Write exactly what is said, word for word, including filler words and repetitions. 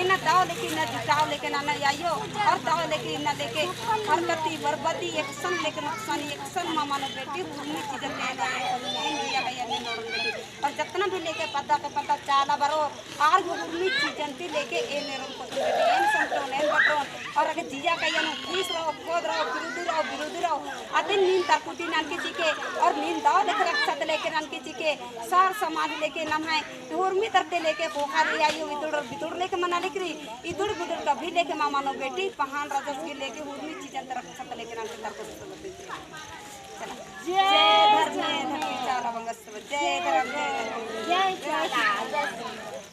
इन्ना दव लेके, इन्ना जुटाव लेके नना आयो, और दव लेके, इन्ना लेके हरकती, बरबदी, एकसन लेके नुकसानी, एकसन मा मनो बेटी, उर्मी चीजन लेके आयो, और जतना भी लेके पद्दा के पद्दा चाला बरो, आर गो उर्मी चीजन ती लेके एन एरोन कोतुन बेटी, एन संतोन, एन बटरोन, और अगर जिया कइयन, फीस रहो, खोद रहो, बिरुदी रहो, बिरुदी रहो, अतिन नीन तरकुटी ननके चिके, और नीन दव लेके रक्षा लेके ननके चिके, सार समाज लेके नम्है, उर्मी तरते लेके पोखा रे आयो, इदुड़, बिदुड़ लेके मना लेकरी, इदुड़, बिदुड़ कभी लेके मा मनो बेटी, पहान राजस के लेके उर्मी चीजन तरफ सत लेके ननके तरकुटी। चला। जय धर्मे धरती चाला बंगस, जय धर्म, जय धर्म। जय चाला, जय चाला।